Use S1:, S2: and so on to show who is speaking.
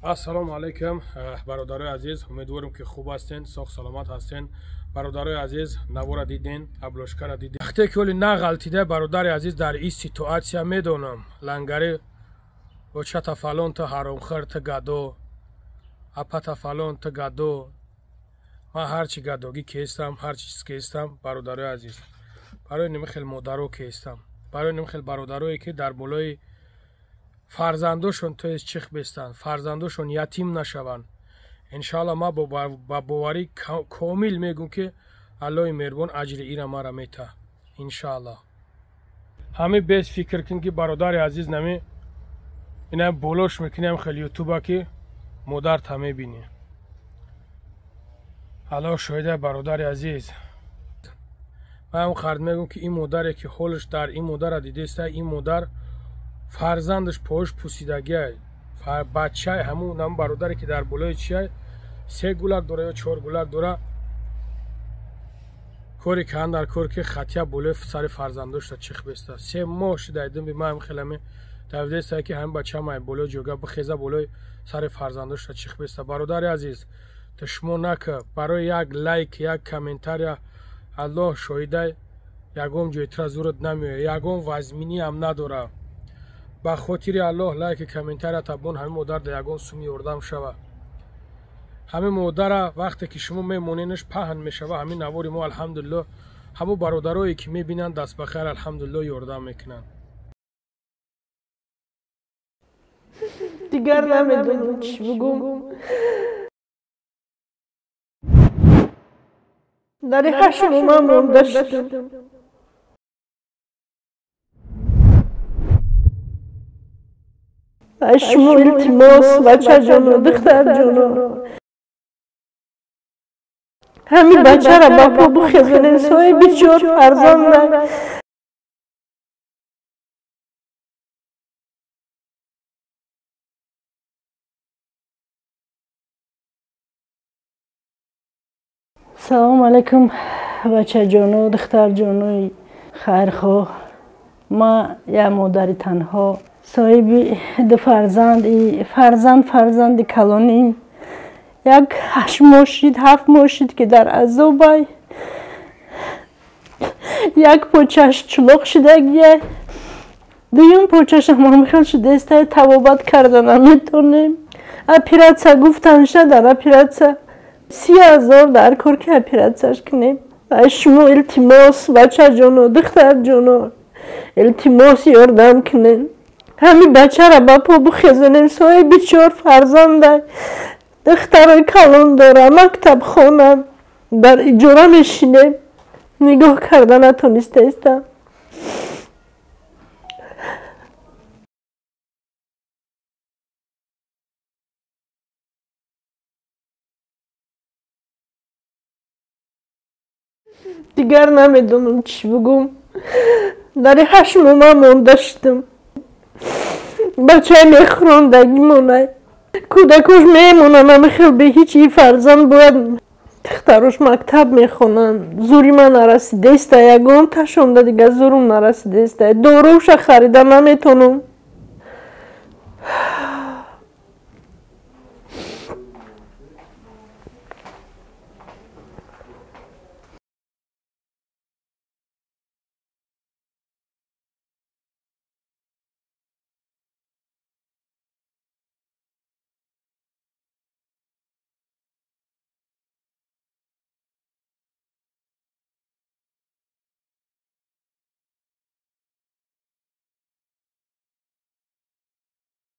S1: Ассалому алайкум, бародарои азиз, умедворем ки хуб ҳастен, соғ саломат ҳастен. Бародарои азиз, навора диден, обложкара диден. Вақте ки оли нағалтида, бародари азиз, дар ин ситуатсия медонам, лангари очата фалон та ҳаромхӯр та гадо, апата фалон та гадо. Ман ҳарчи гадогӣ кестам, ҳарчи чиз кестам, бародарои азиз, барои ними хел модаро кестам, барои ними хел бародарое ки дар болои фарзандошон то есть чих бестанд, фарзандошон ятим нашаванд. Иншаалло ман ба боварӣ комил мегӯм ки Аллоҳи меҳрубон аҷри ира мара мета, иншаалло. Ҳамин бес фикр кун ки бародари азиз, нами ина болош мекунем хел ютуба ки модарта мебинӣ. Аллоҳ шоҳида, бародари азиз, ман қард мегӯм ки ин модаре ки ҳолаш дар ин модара дидеста, ин модар фарзандаш пош пусидагиай, бачаи ҳамун нам бародаре ки дар болои чиай се гулак дора ё чор гулак дора, кори кан дар кор ки хатия болои сари фарзандошта чих беста. 3 моҳ шида дидим би ман хелами давидеста ки ҳамин бача май болои ҷога бихеза болои сари фарзандошта чих беста. Бародари азиз, ташмо нака, барои як лайк, як комментария Аллоҳ шоҳидай, ягон ҷойтра зурат намеояд, ягон вазминиам надора. Ба хотири Аллоҳ лайки комментария табон ҳамин модар да ягон суми ёрдам шава. Ҳамин модара вақте ки шумо мемоненаш паҳн мешава. Ҳамин навори мо алҳамдулиллоҳ ҳамун бародарое ки мебинанд даст ба хайр алҳамдулиллоҳ ёрдам мекунанд.
S2: Дигар намедонам чӣ бигӯм. Дари 8 моҳ ман монда шудам. Аз шумо илтимос, бачаҷоно, духтарҷоно, ҳамин бачаро ба по бихезонем, соҳиби 4 фарзанда. Салому алайкум, бачаҷоно, духтарҷонои хайрхоҳ. Ман як модари танҳо, соҳиби 2 фарзанд, фарзанд фарзанди калоним. Як 8 моҳ шид, 7 моҳ шид ки дар азобай. Як почаш чулоқ шидагия, дуюм почашам ҳамхел шудеста, табобат карда наметонем. Оператсия гуфтанша, дар оператсия 30,000 дар кор ки оператсияш кунем. Аз шумо илтимос, бачаҷоно, духтарҷоно, илтимос ёрдам кунем. Ҳамин бачаро ба по бихезонем, соҳиби 4 фарзанда, духтарои калон дора, мактаб хонам, дар иҷора мешинем, нигоҳ карда натонистаистам. Дигар намедонам чӣ бигӯм. Дари 8 моҳ ман монда шудам. Бачаи мехӯрондагӣ монай, кӯдакош мемонанд, ҳамин хел бе ҳеҷ и фарзанд бояд духтарош мактаб мехонанд. Зури ман нарасидеста, ягон ташонда дигар зурум нарасидеста, доруша харида наметонам.